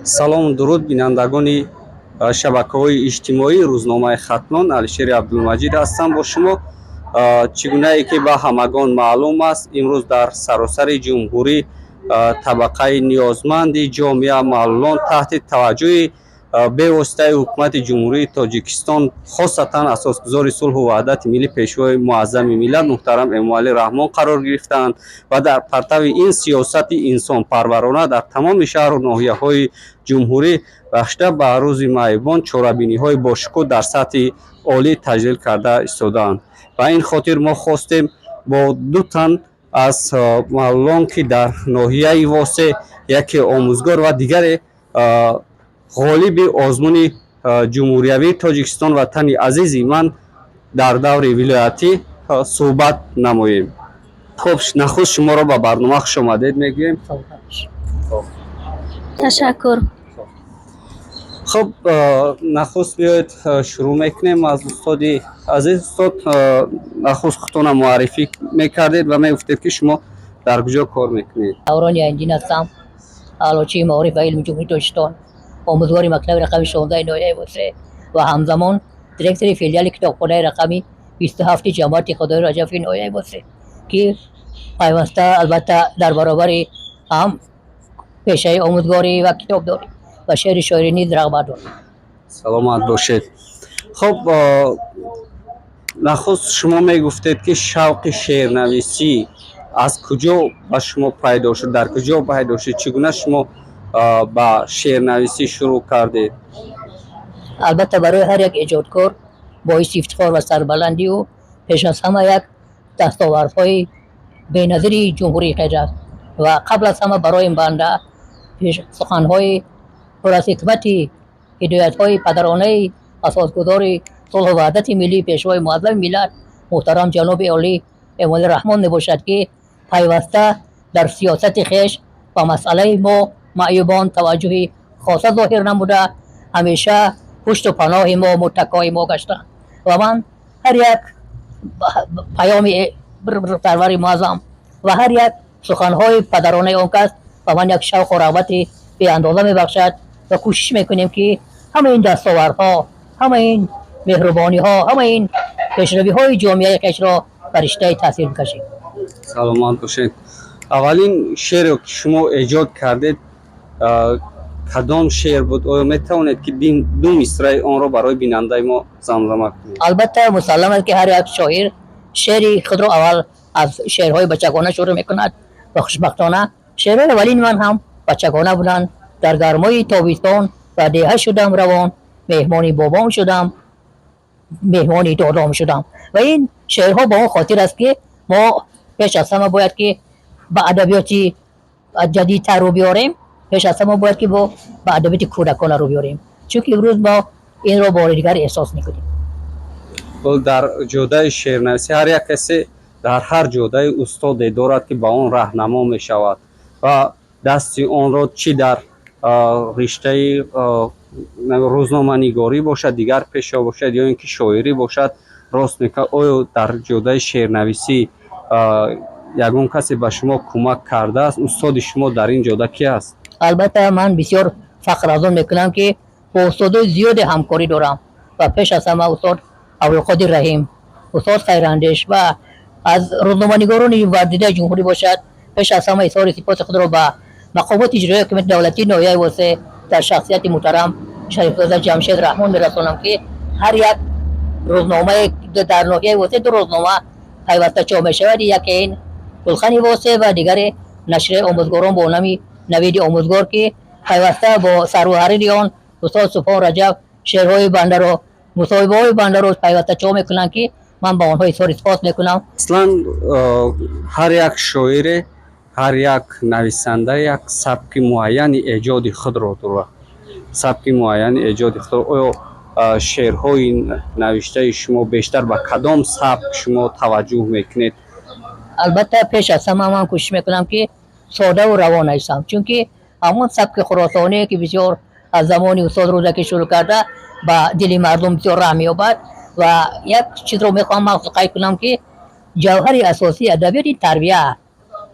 Салому дуруд, бинандагони шабакаҳои иҷтимоии рӯзномаи Хатлон. Алишери Абдулмаҷид ҳастам бо шумо. Чӣ гунае ки ба ҳамагон маълум аст, имрӯз дар саросари ҷумҳурӣ табақаи ниёзманди ҷомеа, маълулон, таҳти таваҷҷӯҳи бевоситаи ҳукумати Ҷумҳурии Тоҷикистон, хосатан асосгузори сулҳу ваҳдати миллӣ, Пешвои муаззами миллат муҳтарам Эмомалӣ Раҳмон қарор гирифтаанд ва дар партави ин сиёсати инсонпарварона дар тамоми шаҳру ноҳияҳои ҷумҳурӣ бахшида ба Рӯзи маъюбон чорабиниҳои бошукӯҳ дар сатҳи олӣ таҷлил карда истодаанд. Ба ин хотир мо хостем бо ду тан аз маълулон, ки дар ноҳияи Восе яке омӯзгор ва дигаре ғолиби озмуни ҷумҳуриявии Тоҷикистон «Ватани азизи ман» дар даври вилоятӣ, суҳбат намоем. Хуб, нахуст шуморо ба барнома хушомадед мегӯем. Ташаккур. Хуб, нахуст биёед, шурӯъ мекунем аз устоди азиз. Устод, нахуст худтонро муаррифӣ мекардед ва мегуфтед, ки шумо дар куҷо кор мекунед. Даврони Айндин ҳастам, аълочии маориф ва илми Ҷумҳурии Тоҷикистон, омӯзгори мактаби рақами 16 ноҳияи Восе ва ҳамзамон директори филиали китобхонаи рақами 27 ҷамоати Худои Раҷафи ноҳияи Восе, ки пайваста, албатта, дар баробари ҳам пешаи омӯзгорӣ ва китобдорӣ ва шеъри шоирӣ низ рағбат дорам. Саломат бошед. Хуб, нахуст шумо мегуфтед, ки шавқи шеърнависӣ аз куҷо ба шумо пайдо шуд, дар куҷо пайдо шуд, чӣ гуна шумо ба шеърнависӣ шурӯъ кардед? Албатта, барои ҳар як эҷодкор боиси ифтихор ва сарбаландию пеш аз ҳама як дастовардҳои беназири ҷумҳурии хеш аст ва қабл аз ҳама барои банда пеш суханҳои пур аз ҳикмати ҳидоятҳои падаронаи асосгузори сулҳу ваҳдати миллӣ, Пешвои муаззами миллат муҳтарам ҷаноби олӣ Эмомалӣ Раҳмон мебошад, ки пайваста дар сиёсати хеш ба масъалаи мо маъюбон таваҷҷӯҳи хоса зоҳир намуда, ҳамеша пушту паноҳи мо, муттакои мо гаштанд. Ва ман ҳар як паёми сарвари муаззам ва ҳар як суханҳои падаронаи он кас ба ман як шавқу рағбати беандоза мебахшад ва кӯшиш мекунем, ки ҳамаи ин дастовардҳо, ҳамаи ин меҳрубониҳо, ҳамаи ин пешравиҳои ҷомеаи хешро ба риштаи таъсир бикашем. Саломат бошед. Аввалин шеъре, ки шумо эҷод кардед, кадом шеър буд? Оё метавонед, ки ду мисраи онро барои бинандаи мо замзама кунед? Албатта, мусаллам аст, ки ҳар як шоир шеъри худро аввал аз шеърҳои бачагона шурӯъ мекунад ва хушбахтона шеърҳои аввалини ман ҳам бачагона буданд. Дар гармои тобистон ба деҳа шудам равон, меҳмони бобом шудам, меҳмони додом шудам. Ва ин шеърҳо ба он хотир аст, ки мо пеш аз ҳама бояд, ки ба адабиёти ҷадидтар рӯ биёрем, пеш аз ҳама бояд, ки ба адабиёти кӯдакона рӯ биёрем, чунки имрӯз мо инро бори дигар эҳсос мекунем. Дар ҷодаи шеърнависӣ ҳар як касе дар ҳар ҷодаи устоде дорад, ки ба он раҳнамо мешавад ва дасти онро чӣ дар риштаи рӯзноманигорӣ бошад, дигар пеша бошад ё ин ки шоирӣ бошад, рост мекард. Оё дар ҷодаи шеърнависӣ ягон касе ба шумо кӯмак кардааст? Устоди шумо дар ин ҷода ки аст? Албатта, ман бисёр фахр аз он мекунам, ки бо устодои зиёде ҳамкорӣ дорам ва пеш аз ҳама устод Абдулқодир Раҳим, устод Хайрандеш ва аз рӯзноманигорони варзидаи ҷумҳурӣ бошад, пеш аз ҳама изҳори сипоси худро ба мақомоти иҷроияи ҳокимияти давлатии ноҳияи Восе дар шахсияти муҳтарам Шарифзода Ҷамшед Раҳмон мерасонам, ки ҳар як рӯзномае дар ноҳияи Восе, ду рӯзнома пайваста чоп мешавад, яке ин «Гулхани Восе» ва дигаре нашрияи омӯзгорон бо номи «Навиди омӯзгор», ки пайваста бо сармуҳаррири он устод Субҳон Раҷаб шеърҳои бандаро, мусоҳибаҳои бандаро пайваста чоп мекунанд, ки ман ба онҳо изҳори сипос мекунам. Аслан ҳар як шоире, ҳар як нависанда як сабки муайяни эҷоди худро дорад, сабки муайяни эҷоди худро. Оё шеърҳои навиштаи шумо бештар ба кадом сабк шумо таваҷҷӯҳ мекунед? Албатта, пеш аз ҳама ман кӯшиш мекунам, ки содаву равон нависам, чунки ҳамон сабки хуросоние, ки бисёр аз замони устод Рӯдакӣ шурӯъ карда ба дили мардум бисёр раҳ меёбад. Ва як чизро мехоҳам махсус қайд кунам, ки ҷавҳари асосии адабиёт ин тарбия аст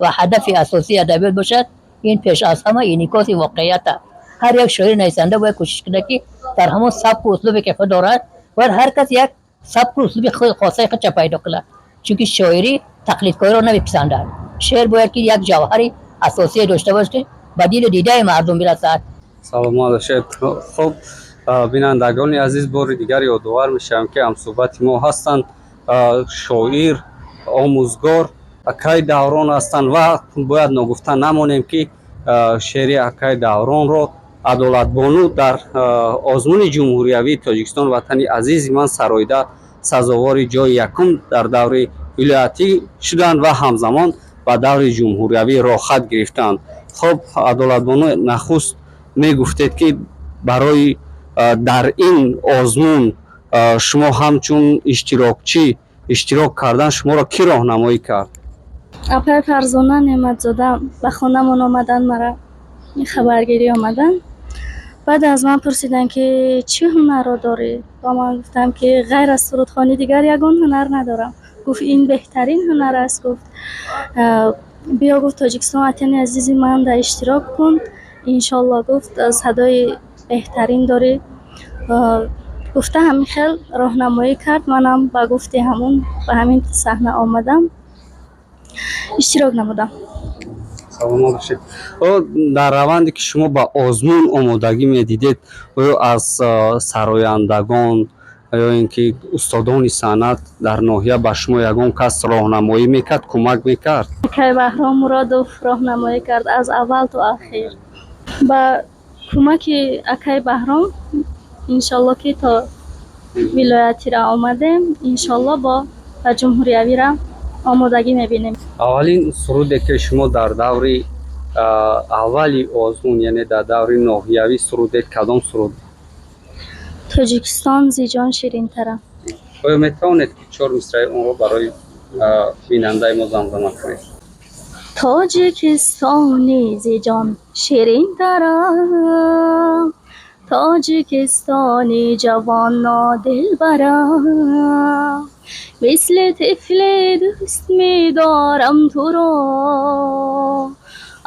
ва ҳадафи асосии адабиёт бошад, ин пеш аз ҳама инъикоси воқеият аст. Ҳар як шоир, нависанда бояд кӯшиш кунад, ки дар ҳамон сабку услубе ки худ дорад, бояд ҳар кас як сабку услуби хосаи худша пайдо кунад, чунки шоирӣ тақлидкориро намеписандад. Шеър бояд ки як ҷавҳари асосие дошта бошад, ки ба дилу дидаи мардум бирасад. Саломат бошед. Хуб, бинандагони азиз, бори дигар ёдовар мешавам, ки ҳамсӯҳбати мо ҳастанд шоир, омӯзгор акай Даврон ҳастанд ва бояд ногуфта намонем, ки шеъри акай Давронро Адолатбону дар озмуни ҷумҳуриявии «Тоҷикистон ватани азизи ман» сароида, сазовори ҷои якум дар даври вилоятӣ шуданд ва ҳамзамон ба даври ҷумҳуриявӣ роҳхат гирифтанд. Хуб, Адолатбону, нахуст мегуфтед, ки барои дар ин озмун шумо ҳамчун иштирокчӣ иштирок кардан шуморо кӣ роҳнамоӣ кард? Апай Фарзона Неъматзода ба хонамон омаданд, мара хабаргирӣ омаданд. Баъд аз ман пурсиданд, ки чӣ ҳунарро дорӣ? Ба ман гуфтам, ки ғайр аз сурудхонӣ дигар ягон ҳунар надорам. Гуфт, ин беҳтарин ҳунар аст. Гуфт, биё, гуфт, «Тоҷикистон ватани азизи ман» дар иштирок кун, иншолло, гуфт, садои беҳтарин дорӣ. Гуфта, ҳамин хел роҳнамоӣ кард. Манам ба гуфти ҳамун ба ҳамин саҳна омадам, иштирок намудам. Саломат бошед. Дар раванде ки шумо ба озмун омодагӣ медидед, оё аз сарояндагон ё ин ки устодони санъат дар ноҳия ба шумо ягон кас роҳнамоӣ мекард, кӯмак мекард? Акай Баҳром Муродов роҳнамоӣ кард аз аввал то ахир. Ба кӯмаки акай Баҳром, иншолло, ки то вилоятира омадем, иншолло, бо ба ҷумҳуриявира омодагӣ мебинем. Аввалин суруде ки шумо дар даври аввали озмун, яъне дар даври ноҳиявӣ сурудед, кадом суруд? «Тоҷикистон зи ҷон ширинтарам». Оё метавонед, ки чор мисраи онро барои бинандаи мо замзама кунед? Тоҷикистони зи ҷон ширинтарам, Тоҷикистони ҷавоно дилбарам, мисли тифле дӯст медорам туро,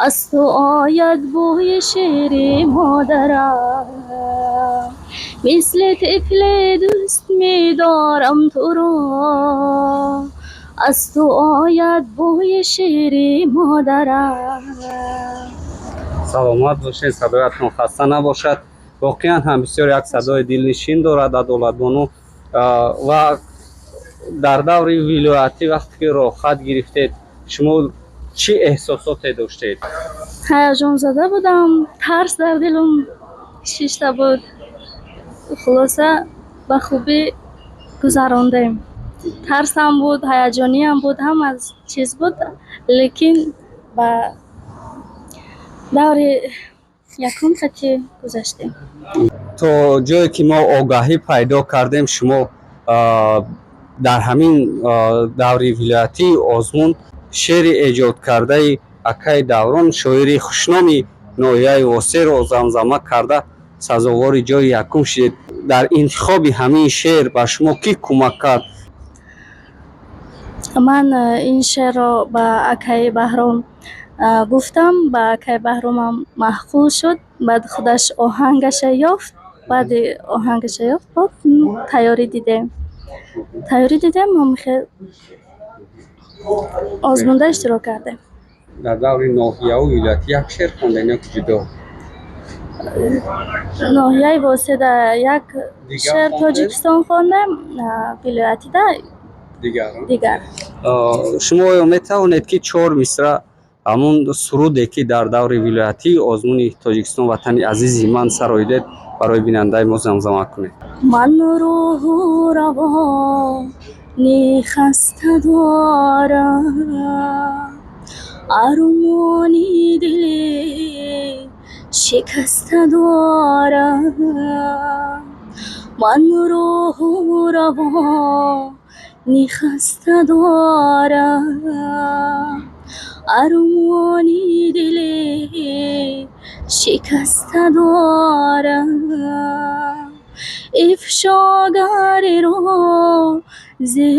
аз ту ояд бӯи шири модарам, мисли тифле дӯст медорам туро, аз ту ояд бӯи шири модарам. Саломат бошед, садоятон хаста набошад. Воқеан ҳам бисёр як садои дилнишин дорад Адолатбону. Ва дар даври вилоятӣ вақте ки роҳхат гирифтед, шумо чӣ эҳсосоте доштед? Ҳаяҷонзада будам, тарс дар дилам шишта буд. Хулоса, ба хубӣ гузарондем. Тарсам буд, ҳаяҷониам буд, ҳама чиз буд, лекин ба даври якум хати гузаштем. То ҷое ки мо огаҳӣ пайдо кардем, шумо дар ҳамин даври вилоятии озмун шеъри эҷодкардаи акаи Даврон, шоири хушноми ноҳияи Восеро замзама карда, сазовори ҷои якум шудед. Дар интихоби ҳамин шеър ба шумо кӣ кӯмак кард? Ман ин шеърро ба акаи Баҳром гуфтам, ба акаи Баҳромам маъқул шуд. Баъд худаш оҳангаша ёфт, баъди оҳангаша ёфт, бо тайёрӣ дидем, мо озмунда иштирок кардем. Дар даври ноҳияву вилоятӣ як шеър хондем ё ки ҷудо? Ноҳияи Воседа як Дигар шеър хондем? «Тоҷикистон» хондем, вилоятида дигар. Дигар. Шумо оё метавонед, ки чор мисра ҳамун суруде ки дар даври вилоятии озмуни «Тоҷикистон ватани азизи ман» сароидед, барои бинандаи мо замзама кунед? Ман рӯҳу равони хаста дорам, армони дили шикаста дорам. Ман рӯҳу равони хаста дорам, армони дили шикаста дорам. Ифшогари рози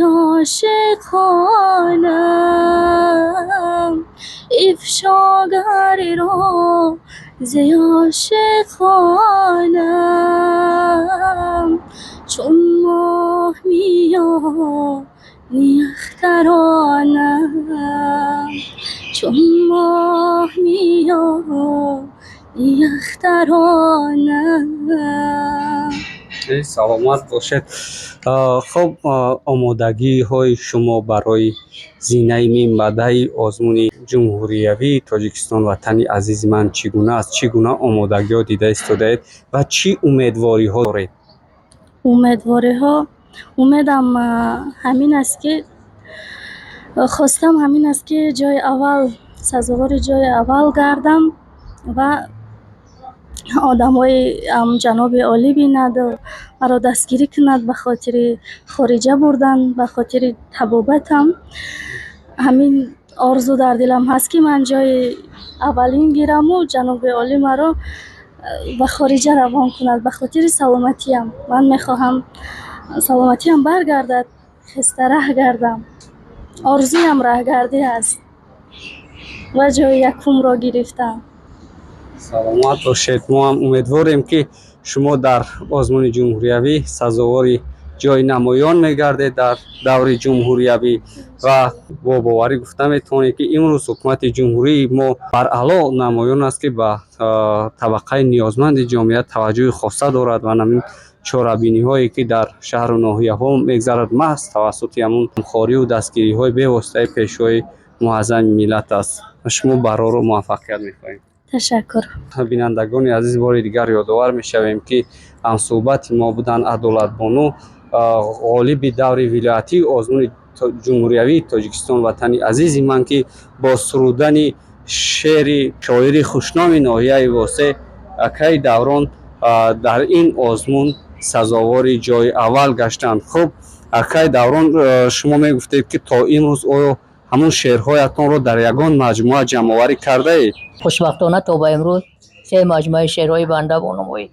ошиқонам, ифшогари рози Зи ошиқонам, чун моҳ миёни ахтаронам, чун моҳ миёни ахтаронам. Саломат бошед. Хуб, омодагиҳои шумо барои зинаи минбаъдаи озмуни ҷумҳуриявии Тоҷикистон «Ватани азизи ман» чӣ гуна аст? Чӣ гуна омодагиҳо дида истодаед ва чӣ умедвориҳо доред? Умедвориҳо, умедам ҳамин аст, ки хостам ҳамин аст, ки ҷои аввал, сазовори ҷои аввал гардам ва одамҳои ҷаноби олӣ бинаду маро дастгирӣ кунад ба хотири хориҷа бурдан, ба хотири табобатам. Ҳамин орзу дар дилам ҳаст, ки ман ҷои аввалин гираму ҷаноби олӣ маро ба хориҷа равон кунад ба хотири саломатиам. Ман мехоҳам саломатиам баргардад, хеста раҳ гардам. Орзуям раҳгардӣ аст ва ҷои якумро гирифтам. Саломат бошед. Мо ҳам умедворем, ки шумо дар озмуни ҷумҳуриявӣ сазовори ҷои намоён мегардед дар даври ҷумҳуриявӣ ва бо боварӣ гуфта метавонем, ки имрӯз ҳукумати ҷумҳурии мо баръало намоён аст, ки ба табақаи ниёзманди ҷомеа таваҷҷӯҳи хоса дорад ва ҳамин чорабиниҳое, ки дар шаҳру ноҳияҳо мегзарад, маҳз тавассути ҳамун ҳамкориву дастгириҳои бевоситаи Пешвои муаззами миллат аст. Шумо барору муваффақият мехоҳем. Ташаккур. Бинандагони азиз, бори дигар ёдовар мешавем, ки ҳамсӯҳбати мо буданд Адолатбону, ғолиби даври вилоятии озмуни ҷумҳуриявии Тоҷикистон «Ватани азизи ман», ки бо сурудани шеъри шоири хушноми ноҳияи Восе акаи Даврон дар ин озмун сазовори ҷои аввал гаштанд. Хуб, акаи Даврон, шумо мегуфтед, ки то имрӯз оё ҳамун шеърҳоятонро дар ягон маҷмӯа ҷамъоварӣ кардаед? Хушбахтона, то ба имрӯз се маҷмӯаи шеърҳои банда бо номҳои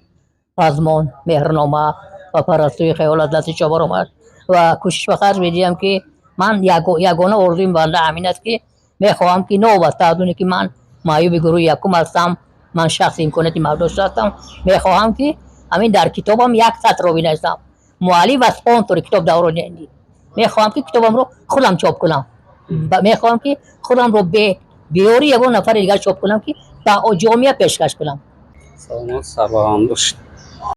«Пазмон», «Меҳрнома» ва «Парастӯи хаёл» аз дасти чоп баромад ва кӯшиш ба харҷ медиҳам, ки ман ягона орзуи банда ҳамин аст, ки мехоҳам, ки новобаста аз оне ки ман маъюби гурӯҳи якум ҳастам, ман шахси имконияти маҳдуд ҳастам, мехоҳам, ки ҳамин дар китобам як сатрро бинависам: «Муаллиф ва спонсори китоб Даврони». Мехоҳам, ки китобамро худам чоп кунам. Мехоҳам, ки худамро бе биёри ягон нафари дигар чоп кунам, ки ба ҷомеа пешкаш кунам. Саломат, сарбаланд бошед.